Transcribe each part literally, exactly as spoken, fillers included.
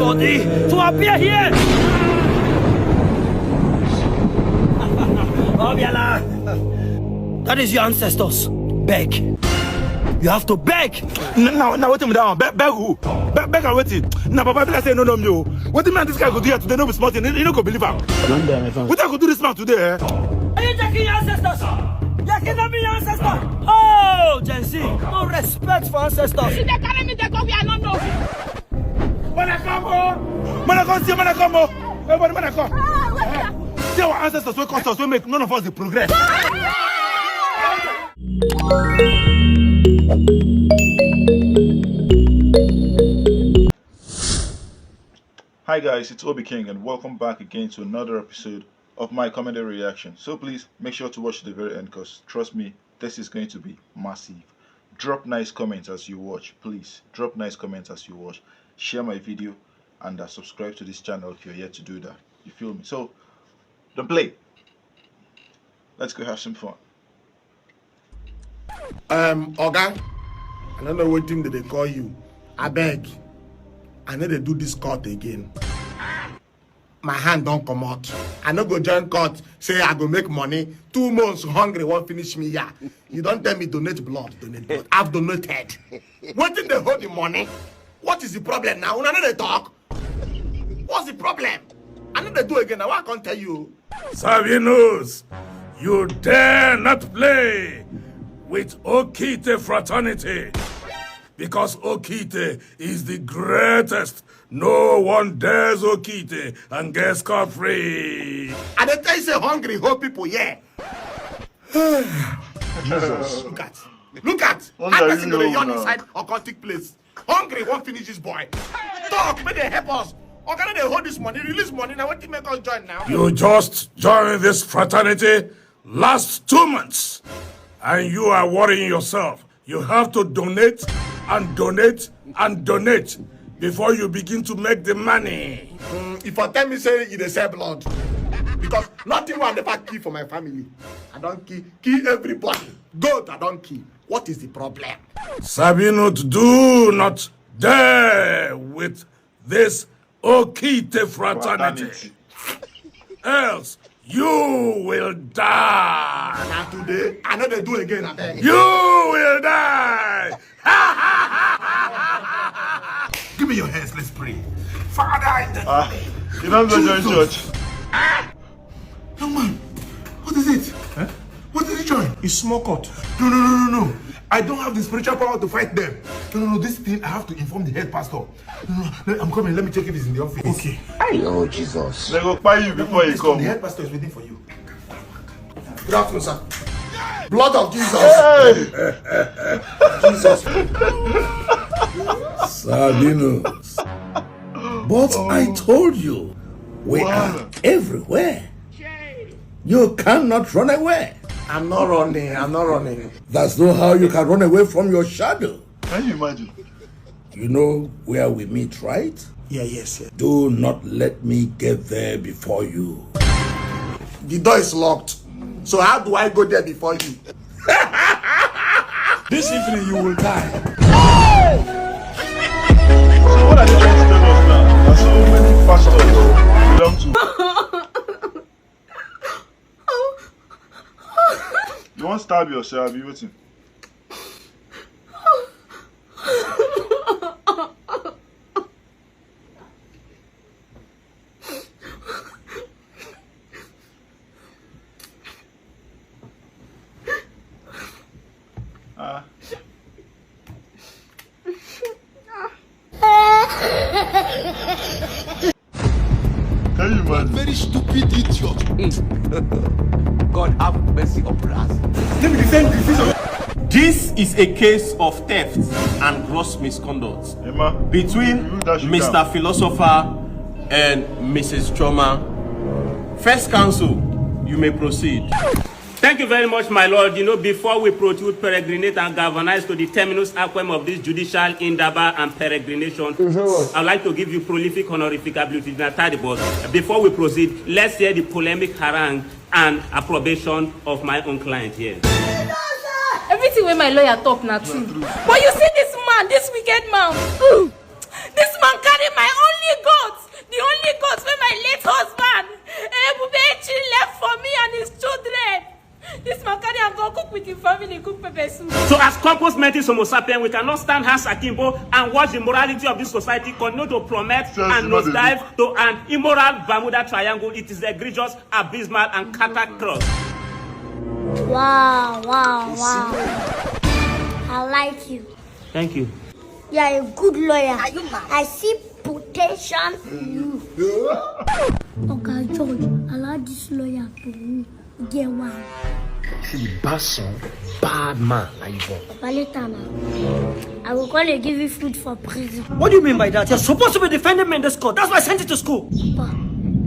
Body to appear here. Obiala, that is your ancestors. Beg. You have to beg. Now, now, wetin be that one? Beg, beg who? Beg, beg and wetin? Now, Baba, be like say no, no, me o. Wetin man this guy go do here today? No be small thing. You no go believe am. Wetin I go do this man today? Eh? Are you taking your ancestors? You're kidnapping your ancestors. Oh, Gen Z, no respect for ancestors. If they carry me, they go where I don't know. When I come home, when I come see, when I come home, everybody, when I come. See our ancestors wey cause us, wey make none of us dey progress. Hi guys, it's Obi King and welcome back again to another episode of my comedy reaction. So please make sure to watch to the very end, because trust me, this is going to be massive. Drop nice comments as you watch, please. Drop nice comments as you watch. Share my video and uh, subscribe to this channel if you're yet to do that. You feel me? So don't play. Let's go have some fun. Um, Oga, I don't know what thing that they call you. I beg. I need to do this court again. My hand don't come out. I no go join court. Say I go make money. Two months hungry won't finish me. Yeah, you don't tell me donate blood, donate blood. I've donated. What did they hold the money? What is the problem now? Una no dey talk. What's the problem? I no dey do again. Now I can't tell you. Sabinus, you dare not play with Okite fraternity, because Okite is the greatest. No one dares Okite and get scot free. I dey tell you say hungry hold people here. Jesus. Look at, look at. How person go dey yawn inside occultic place? Hungry won't finish this boy. Talk, make they help us. Oga, no dey hold this money, release money now. Wetin make us join now? You just joined this fraternity last two months, and you are worrying yourself. You have to donate and donate and donate before you begin to make the money. Mm, if I tell me say you dey sell blood, because nothing wey I never kill for my family, I don kill, kill everybody. Goat I don kill. What is the problem? Sabinus, do not dare with this Okite fraternity. Else you will die. Na today I no dey do again, abeg. You will die. Give me your hands, let's pray. Father, in the Ah, you don't go join church. Young man, what is it? What did you join? It's small court. No, no, no, no, no. I don't have the spiritual power to fight them. No, no, no. This thing I have to inform the head pastor. No, no, no, I'm coming. Let me check if he's in the office. Okay. Oh Jesus. They go buy you before you The come. head pastor is waiting for you. Good afternoon, sir. Blood of Jesus. Jesus. Sabinus. But I told you, we are everywhere. You cannot run away. I'm not running. I'm not running. That's not how you can run away from your shadow. Can you imagine? You know where we meet, right? Yeah, yes, yes. Do not let me get there before you. The door is locked. So how do I go there before you? This evening you will die. So what are they trying to tell us now? There's so many pastors belong to. You want stab yourself? Be waiting. Ah. Can you imagine? Very stupid idiot. God have mercy upon us. This is a case of theft and gross misconduct Emma, between you dash it Mister down. Philosopher and Missus Choma. First counsel, you may proceed. Thank you very much, my lord. You know, before we proceed, peregrinate and galvanize to the terminus aquem of this judicial indaba and peregrination, I'd like to give you prolific honorific ability in Atadibos. Before we proceed, let's hear the polemic harangue and approbation of my own client here. Everything wey my lawyer talk na true. But you see this man, this wicked man. Mm. This man carry my only gun. Purpose mentis homo sapien, we cannot stand Hans Akimbo and watch the morality of this society continue to plummet and nosedive to an immoral Bermuda Triangle. It is egregious, abysmal, and catastrophic. Wow, wow, wow. I like you. Thank you. You are a good lawyer. Are you mad? I see potential in you. Okay, George, allow this lawyer to get one. Ibasan, bad man, like you. Valentana, I will call you give you food for prison. What do you mean by that? You're supposed to be defending me in this court. That's why I sent you to school. Papa,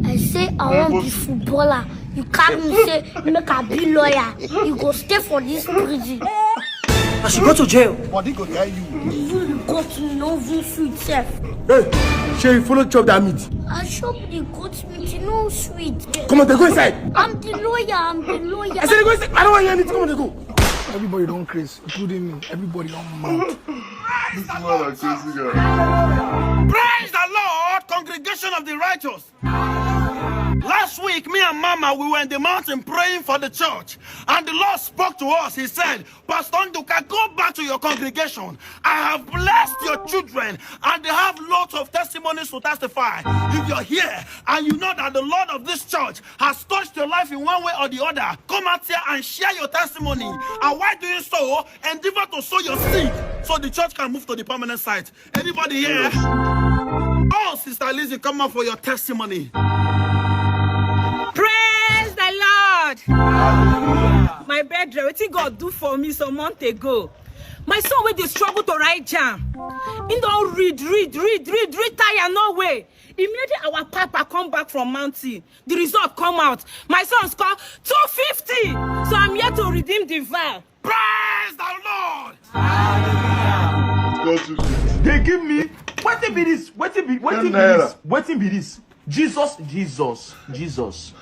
I say I want to be footballer. You carry me say make I be lawyer. You go stay for this prison. I should go to jail. Body go tell you. You go to no even sweet self. Hey, shey you follow chop that meat? I chop the goat meat, no sweet. Come on, they go inside. I'm the lawyer, I'm the lawyer. I said they go inside. I don't want to hear anything. Come on, they go. Everybody don't craze, including me. Everybody don't mad. This man a crazy guy. Praise the Lord, congregation of the righteous. Last week, me and Mama, we were in the mountain praying for the church, and the Lord spoke to us. He said, Pastor Nduka, go back to your congregation. I have blessed your children, and they have lots of testimonies to testify. If you're here and you know that the Lord of this church has touched your life in one way or the other, come out here and share your testimony. And while doing so, endeavor to sow your seed so the church can move to the permanent site. Anybody here? Oh, Sister Lizzie, come out for your testimony. Praise the Lord. My brethren, wetin God do for me some month ago. My son wey dey struggle to write jam. He don read, read, read, read, read tire no way. Immediately our papa come back from mountain, the result come out. My son score two fifty. So I'm here to redeem the vow. Praise the Lord. Go to They give me wetin be this? Wetin be wetin be this? Wetin be this? Jesus, Jesus, Jesus.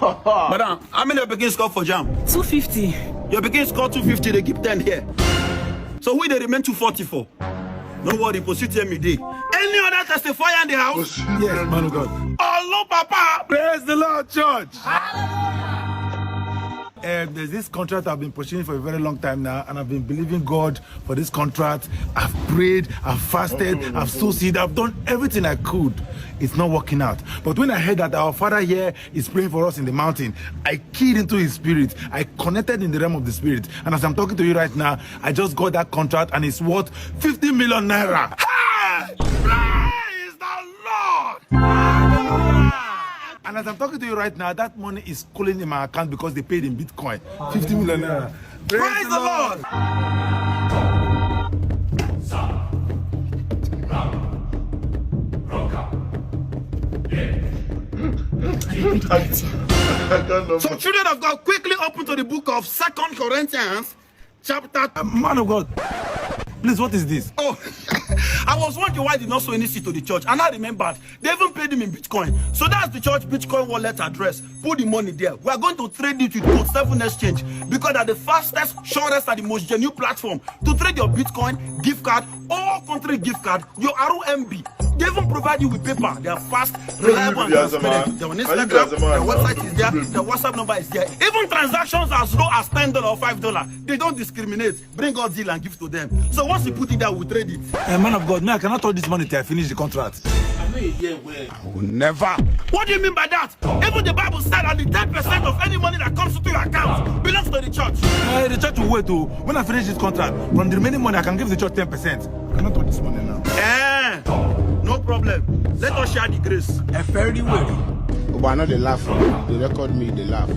Madam, how many of your pikin score for jam? Two fifty. Your pikin score two fifty, they give ten here. So who they remain two forty for? No worry, proceed tell me dey. Any other testifier in the house? Yes, man of God. Hello, Papa. Praise the Lord, church. Um, there's this contract I've been pursuing for a very long time now, and I've been believing God for this contract. I've prayed, I've fasted, I've sowed seed, I've done everything I could. It's not working out. But when I heard that our Father here is praying for us in the mountain, I keyed into his spirit. I connected in the realm of the spirit. And as I'm talking to you right now, I just got that contract, and it's worth fifty million naira. Hey! Praise the Lord. And as I'm talking to you right now, that money is cooling in my account because they paid in Bitcoin. fifty million naira. Praise the Lord. I can't know. So, children of God, quickly open to the book of Second Corinthians, chapter. Uh, man of God, please, what is this? Oh, I was wondering why I did not sow any seed to the church. And I remembered they even paid him in Bitcoin. So that's the church Bitcoin wallet address. Put the money there. We are going to trade it with Code seven Exchange because they're the fastest, surest, and the most genuine platform to trade your Bitcoin, gift card, all country gift card, your R O M B. They even provide you with paper. They are fast, reliable, and transparent. They're on Instagram. Their website is there. Their WhatsApp number is there. Even transactions as low as ten dollars or five dollars. They don't discriminate. Bring God deal and give to them. So once you put it there, we trade it. A man of God, me, I cannot touch this money till I finish the contract. I will never. What do you mean by that? Even the Bible said that the ten percent of any money that comes into your account belongs to the church. Uh, the church will wait. Oh, when I finish this contract, from the remaining money, I can give the church ten percent. I cannot touch this money now. Eh, no problem. Let us share the grace. A fairly way. But I know they laugh. Oh. They record me, they laugh.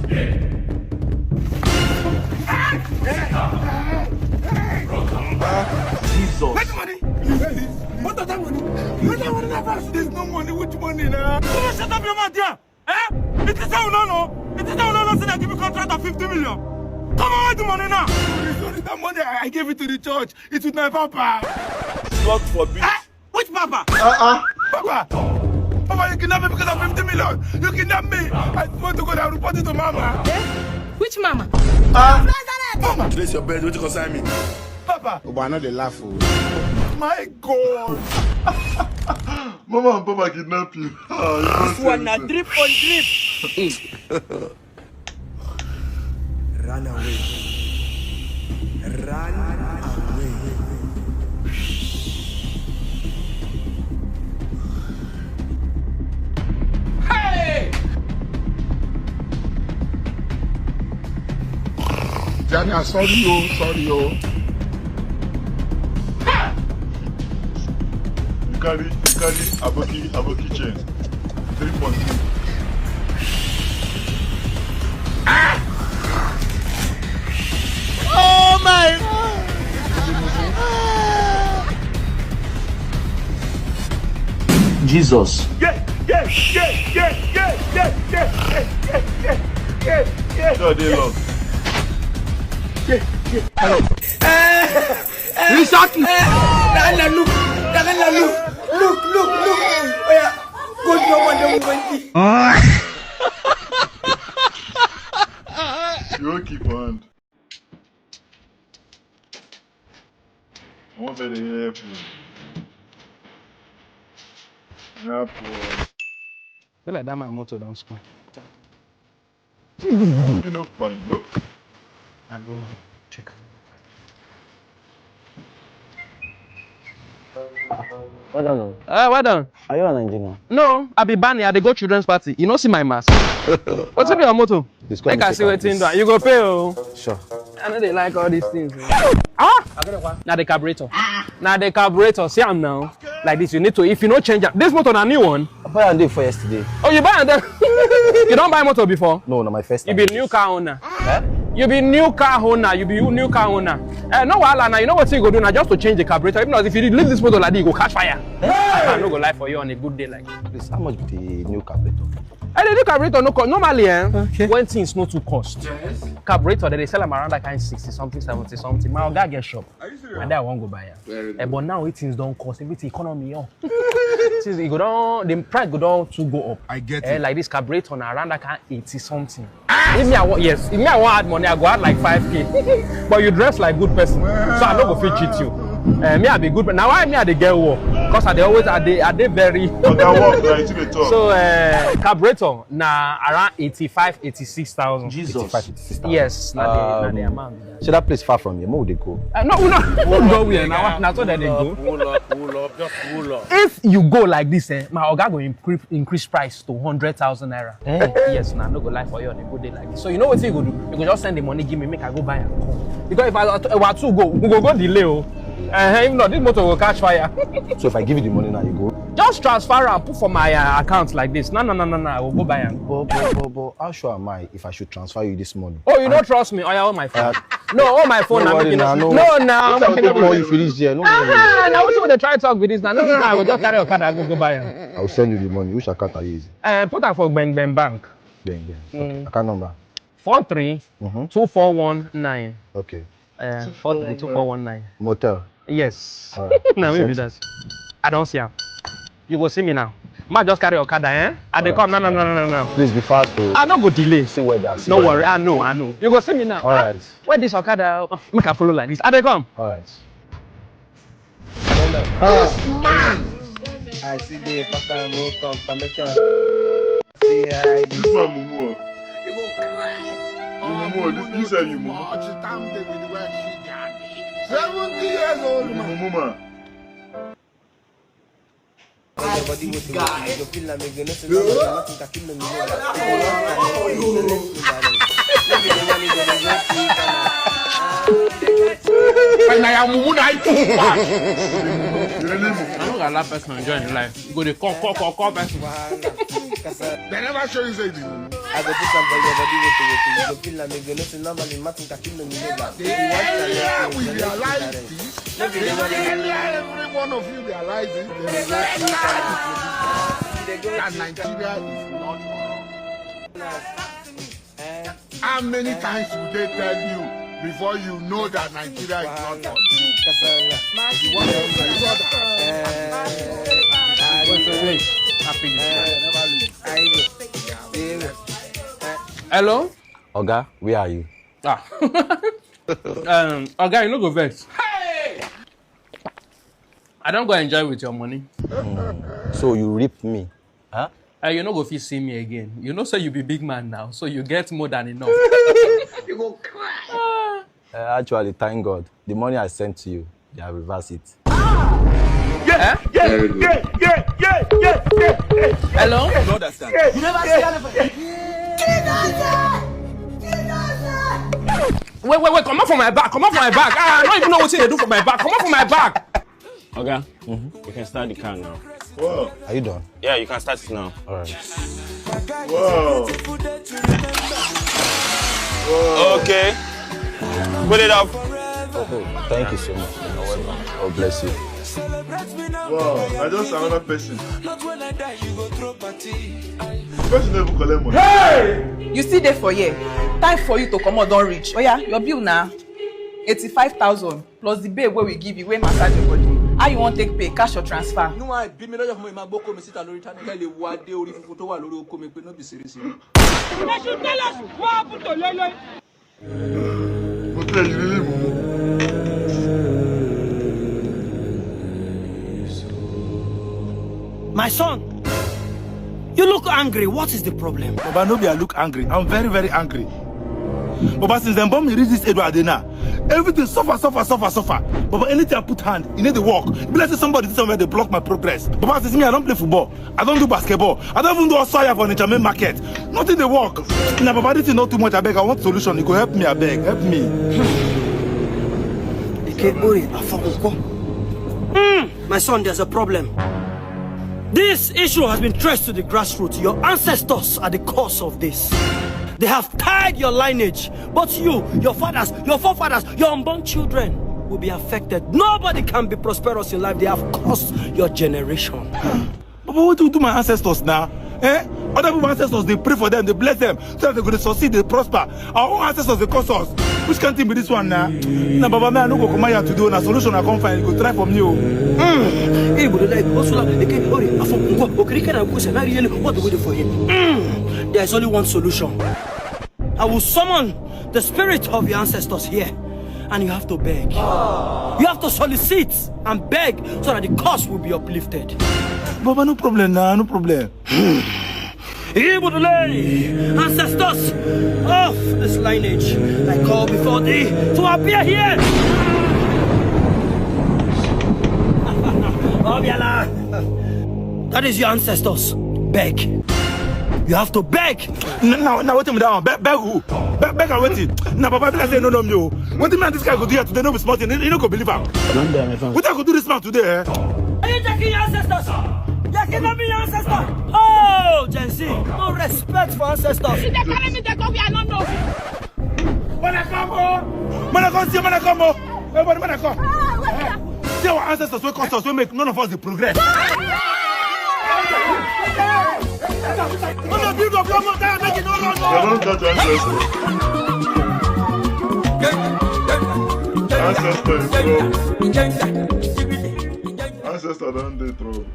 Jesus. Where's the money? What does that money? Where's that money? That person, there's no money. Which money now? Come on, shut up your mouth there. Eh? It is how no no. It is how no no. Say I give you contract of fifty million. Come on, where's the money now? Sorry, sorry. That money I, I gave it to the church. It's with my papa. God forbid. Eh? Which papa? Uh-uh. Papa! Papa, you kidnapped me because of fifty million. You kidnapped me. I swear to God, I'll report it to mama. Which mama? Mama! Place your bed. What you concern me? Papa! But I know they laugh. Oh. My God! Mama and Papa kidnap you. Ah, you This one na drip on drip. Run away. Run away. Daniel, sorry o, sorry o. You carry, you carry Aboki, Aboki chain. Three point two. Oh my God! Jesus. So they love. Exactly. Dagana, look. Dagana, look. Look, look, look. Oh, yeah. Go to your mother. You won't keep on. I want better help you. Help you. Feel like that my motor don't spoil. You know, fine. Look. I go check. Well done. Uh, well done. Are you an engineer? No, I be Barney. I dey go children's party. You no see my mask. What's up your motor? Make I see wetin do. You go pay o. Sure. I know they like all these things. Ah! Na the carburetor. Na the carburetor. See am now. Like this, you need to. If you no change am, this motor na new one. I buy am dey for yesterday. Oh, you buy am then? You don buy motor before? No, na my first You time. Be new car owner. You be new car owner. You be new car owner. Eh, no wahala now. You know what you go do now? Just to change the carburetor. If not, if you leave this motor like this, you go catch fire. I no go lie for you on a good day like this. Please, how much be the new carburetor? Eh, the new carburetor no cost. Normally, eh, okay. When things no too cost, yes. Carburetor they dey sell am around that kind sixty something, seventy something. My oga get shop. Are you serious? And I wan go buy am. Eh, but now it things don cost. Everything economy up. Since e go down, the price go down to go up. I get eh, it. Like this carburetor na around that kind eighty something. If me I want, yes, if me I want add money, I go add like five k. But you dress like good person, so I no go fit cheat you. Uh, me I be good, now why me I dey get work? Cause I dey always, I dey, I dey very. Oga work, na you dey talk. So uh, carburetor na around eighty-five, eighty-six thousand. Jesus. Eighty-five, eighty-six thousand. Yes, na the, na the amount. So that place far from here. Where would they go? Uh, no, we no go where now. Na so that they go. Pull up, pull up, just pull up. If you go like this, eh, my oga go increase, increase price to hundred thousand naira. Eh? Yes, now no go lie for you on a good day like this. So you know what you go do? You go just send the money, give me, make I go buy am. Because if I, if I too go, we go go delay. Oh. Uh, if not, this motor will catch fire. So if I give you the money now, you go. Just transfer and put for my uh, account like this. No, no, no, no, no. I will go buy am. But, but, but, but how sure am I if I should transfer you this money? Oh, you don't trust me? Oh, yeah, on my phone. Uh, no, on my phone. No, worry, no, no, no. Call you for this year. No, ah, now what they try talk with this now? No, no, no. I will just carry your card and go, go buy am. I will send you the money. Which account are you using? Uh, put am for Bang Bang Bank. Bang Bang. Okay. Account number. Four three two four one nine. Okay. Uh, four three two four one nine. Motel. Yes. Now we do that. I don't see am. You go see me now. Ma just carry okada, eh? I dey come. No, no, no, no, no, no. Please be fast, though. I no go delay. See where they are. No worry, I know, I know. You go see me now. All right. Where this okada? Make I follow like this. I dey come. All right. I see the pattern will come permission. See I This one mumu. You mumu. This, this one you mumu. Seventy years old man. Mumu man. And I am mumu na You really mumu. I no go allow person enjoy in life. You go dey call, call, call, call person. They never show you say you be mumu. I go put some for your body with you. You go feel like you go nothing normally. Nothing can kill me. The earlier we realize this, the earlier every one of you realize it, the better that Nigeria is not for us. How many times would they tell you before you know that Nigeria is not for you? You want to see brother. Hello? Oga, where are you? Ah. Um, Oga, you no go vex. I don go enjoy with your money. So you rip me, huh? Uh, you no go fit see me again. You know say you be big man now, so you get more than enough. You go cry. Uh, actually, thank God. The money I sent to you, they have reversed it. Yeah, yeah, yeah, yeah, yeah, yeah, yeah. Hello? You never see anything. Wait, wait, wait, come off from my back. Come off from my back. Ah, I don't even know what they do for my back. Come off from my back. Okay. Mm-hmm. You can start the car now. Wow. Are you done? Yeah, you can start it now. All right. Wow. Okay. Put it up. Oh, thank you so much. God bless you. Wow, I just another person. Person never collect money. You still there for here. Time for you to come out, don't reach. Oh yeah, your bill now. Eighty-five thousand plus the babe wey we give you wey massage your body. How you wan take pay, cash or transfer? Inú wa bí mi lọ́jọ́ fún mi máa gbókò mi síta lórí tánú kẹ́ lè wo adé orí funfun tó wà lórí okó mi pé no be seriously. Mo tẹ́ ìrírí mu. My son, you look angry. What is the problem? Baba, no be I look angry. I'm very, very angry. Baba, since dem born me reach this age wey I dey now, everything suffer, suffer, suffer, suffer. Baba, anything I put hand, e no dey work. E be like say somebody dey somewhere dey block my progress. Baba, since me, I don play football. I don do basketball. I don even do osaya for Onitsha main market. Nothing dey work. Na Baba, this thing no too much, abeg. I want solution. You go help me, abeg. Help me. Ikebore Afokuko. Mm, my son, there's a problem. This issue has been traced to the grassroots. Your ancestors are the cause of this. They have tied your lineage. But you, your fathers, your forefathers, your unborn children will be affected. Nobody can be prosperous in life. They have cursed your generation. Baba, wetin do my ancestors now? Eh? Other people ancestors, they pray for them, they bless them, so that they go dey succeed, they prosper. Our own ancestors, they curse us. Which kind thing be this one now? Na Baba, me, I no go come here today. Na solution I come find. You go try for me, oh. Hey, but like, Osula, again, Ori, Afo, Ngwa, Okirika, na Gusa, na Yele, what do we do for him? Mm, there's only one solution. I will summon the spirit of your ancestors here, and you have to beg. You have to solicit and beg so that the cause will be uplifted. Baba, no problem now, no problem. Ibudulei, ancestors of this lineage, I call before thee to appear here. Obiala, that is your ancestors. Beg. You have to beg. Now, now, wetin be that one? Beg, beg who? Beg, beg and wetin? Na Baba, be like say no know me o. Wetin me and this guy go do here today? No be small thing. You no go believe am. Wetin I go do this man today? Eh? Are you taking your ancestors? You're kidnapping your ancestors. Oh, Gen Z, no respect for ancestors. If they carry me, they go where I don't know. When I come, oh, when I come, see, when I come, oh, everybody, when I come. See our ancestors wey cause us, wey make none of us dey progress. When I build up your mother, make it no run. I don't touch ancestors. Ancestors, bro. Ancestors don't dey trouble.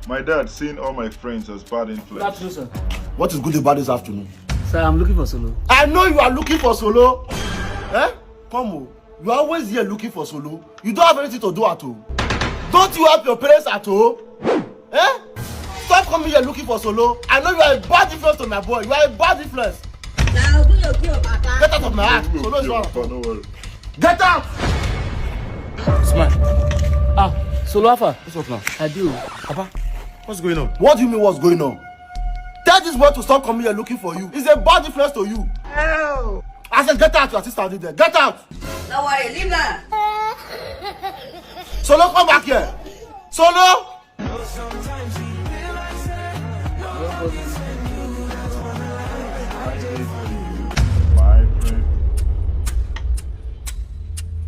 My dad seeing all my friends as bad influence. What is good about this afternoon? Sir, I'm looking for Solo. I know you are looking for Solo. Eh? Come on. You are always here looking for Solo. You don't have anything to do at home. Don't you help your parents at home? Eh? Stop coming here looking for Solo. I know you are a bad influence to my boy. You are a bad influence. Get out of my heart. Solo is one of us. Get out! Smart. Ah, Solo Alpha. What's up now? I do. Papa, what's going on? What do you mean what's going on? Tell this boy to stop coming here looking for you. He's a bad influence to you. Hell! I said, get out, your sister did there. Get out! Don't worry, leave her. Solo, come back here. Solo!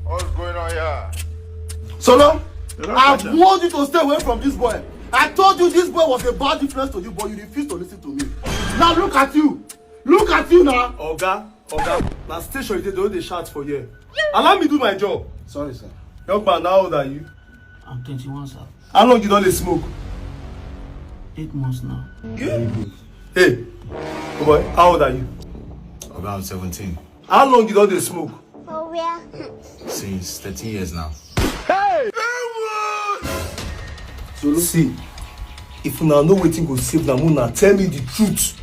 What's going on here? Solo, I've warned you to stay away from this boy. I told you this boy was a bad influence to you, but you refused to listen to me. Now look at you. Look at you now. Oga, Oga, na station you dey, dey shout for here. Allow me do my job. Sorry, sir. Young man, how old are you? I'm twenty-one, sir. How long you don dey smoke? Eight months now. Hey, boy, how old are you? Oga, I'm seventeen. How long you don dey smoke? For where? Since thirteen years now. Hey! Solo, see, if una know wetin go save una, una tell me the truth.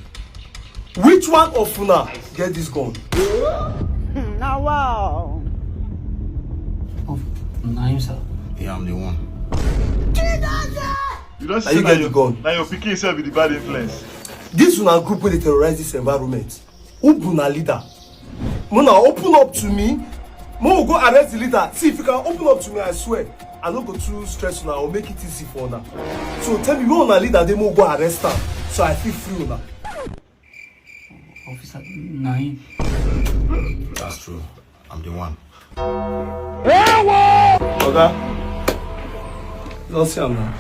Which one of una get this gun? Now, wow. Oh, na him, sir. Yeah, I'm the one. You don't Now you get the gun. Now your pikin self be the bad influence. This una group wey dey terrorize this environment. Who be una leader? Mona, open up to me. Mo go arrest the leader. See, if you can open up to me, I swear, I no go too stress una or make it easy for una. So tell me, where una leader dey, mo go arrest am, so I fit free una. Officer, na him. That's true. I'm the one. Oga, you don see am now.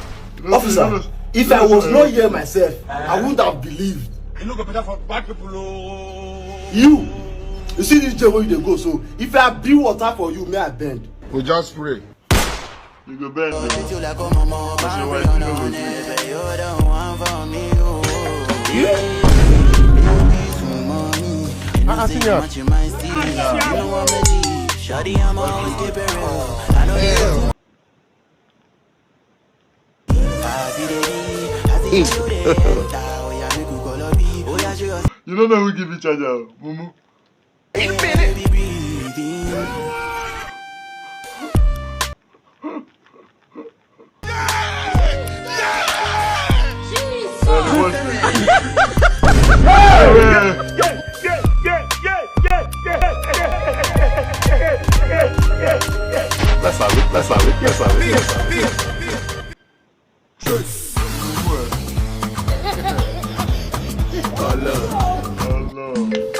Officer, if I was not here myself, I wouldn't have believed. You no go better for bad people. Oh. You, you see this day wey you dey go so, if I be water for you, may I bend. We just pray. You go bend. Oh. Till I come on my Say, why band, you no go on do it, but you don't want for me. Oh. Ah, ah, senior. Much in my steez. You know I'm a G. Shawty, I'm always keeping real. I know you You don't know who give you charger, mumu. Let's have it, let's have it, let's have it, let's have it.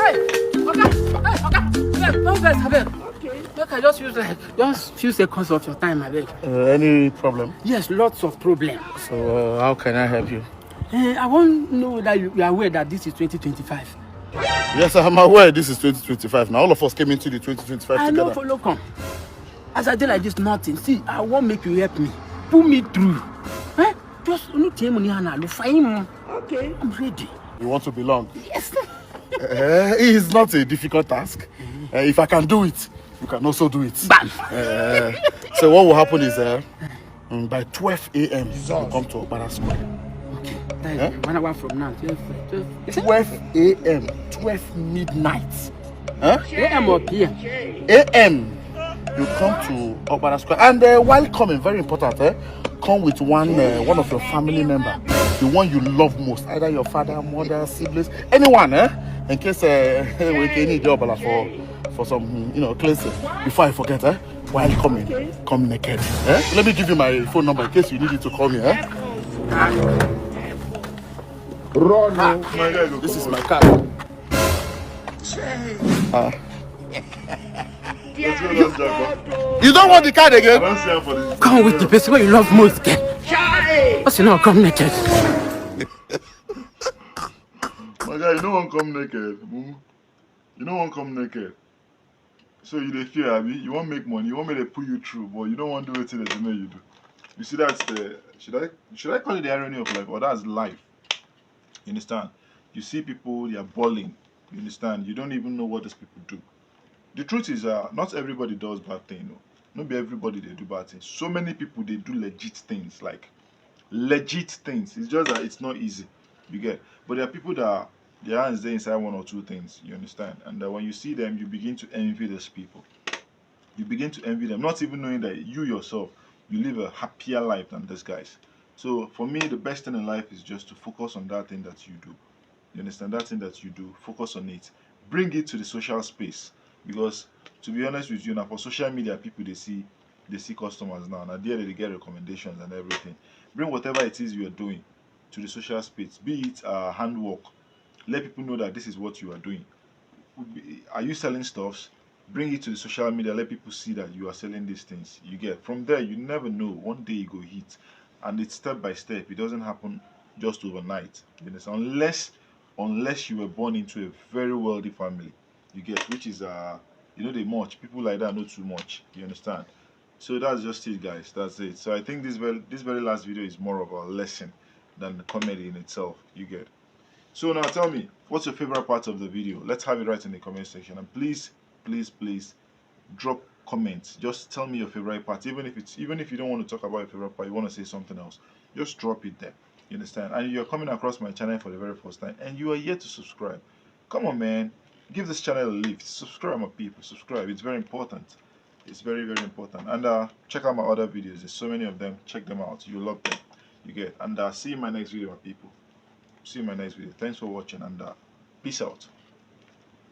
Hey, oga, hey, oga, abeg, don't vex, abeg. Okay. Make I just use like just few seconds of your time, abeg. Uh, any problem? Yes, lots of problem. So uh, how can I help you? Eh, I wan know whether you, you are aware that this is twenty twenty-five. Yes, I'm aware this is twenty twenty-five. Now all of us came into the twenty twenty-five I no together. Follow come. As I dey like this, nothing. See, I wan make you help me. Pull me through. Eh? Just no tell me na lo fine. Okay. I'm ready. You want to belong? Yes. Uh, it's not a difficult task. Uh, if I can do it, you can also do it. Bam. Uh, so what will happen is uh, mm, by twelve a.m. you come to Okpara Square. Okay. That is Eh? One hour from now. Twelve, twelve. twelve a.m. twelve midnight. Huh? A M or P M? A.M. You come to Okpara Square, and uh, while coming, very important, eh? Come with one uh, one of your family member, the one you love most, either your father, mother, siblings, anyone, eh? In case uh, we can need your for for some, you know, cleansing. Before I forget, eh? While coming, come naked. Eh? Let me give you my phone number in case you need it to call me. Eh? Run. This is my card. Let's go, let's go. You don't want the card I again? Don't see her for this. Come with the person wey you love most, girl. What's you know? Come naked. My guy, you no wan come naked. Mumu. You no wan come naked. So you dey fear, abi? You wan make money, you wan make dem put you through, but you don't want to do wetin dem say make you do. You see, that's the, should I should I call it the irony of life, or that's life? You understand? You see people, they are balling. You understand? You don't even know what these people do. The truth is, uh, not everybody does bad thing. No, no be everybody they do bad things. So many people they do legit things, like legit things. It's just that it's not easy. You get, but there are people that their hands they inside one or two things. You understand? And uh, when you see them, you begin to envy these people. You begin to envy them, not even knowing that you yourself you live a happier life than these guys. So for me, the best thing in life is just to focus on that thing that you do. You understand? That thing that you do, focus on it. Bring it to the social space, because to be honest with you, now for social media, people they see they see customers now. Now there they get recommendations and everything. Bring whatever it is you are doing to the social space, be it uh, handwork. Let people know that this is what you are doing. Are you selling stuffs? Bring it to the social media. Let people see that you are selling these things. You get, from there, you never know. One day you go hit, and it's step by step. It doesn't happen just overnight. You understand? Unless, unless you were born into a very wealthy family. You get, which is uh, you know, they much people like that, not too much. You understand? So that's just it, guys. That's it. So I think this very this very last video is more of a lesson than the comedy in itself. You get. So now tell me, what's your favorite part of the video? Let's have it right in the comment section. And please, please, please drop comments. Just tell me your favorite part. Even if it's even if you don't want to talk about your favorite part, you want to say something else. Just drop it there. You understand? And if you're coming across my channel for the very first time and you are yet to subscribe, come on, man. Give this channel a lift. Subscribe, my people. Subscribe. It's very important. It's very, very important. And uh, check out my other videos. There's so many of them. Check them out. You love them. You get. And uh, see you in my next video, my people. See you in my next video. Thanks for watching, and uh, peace out.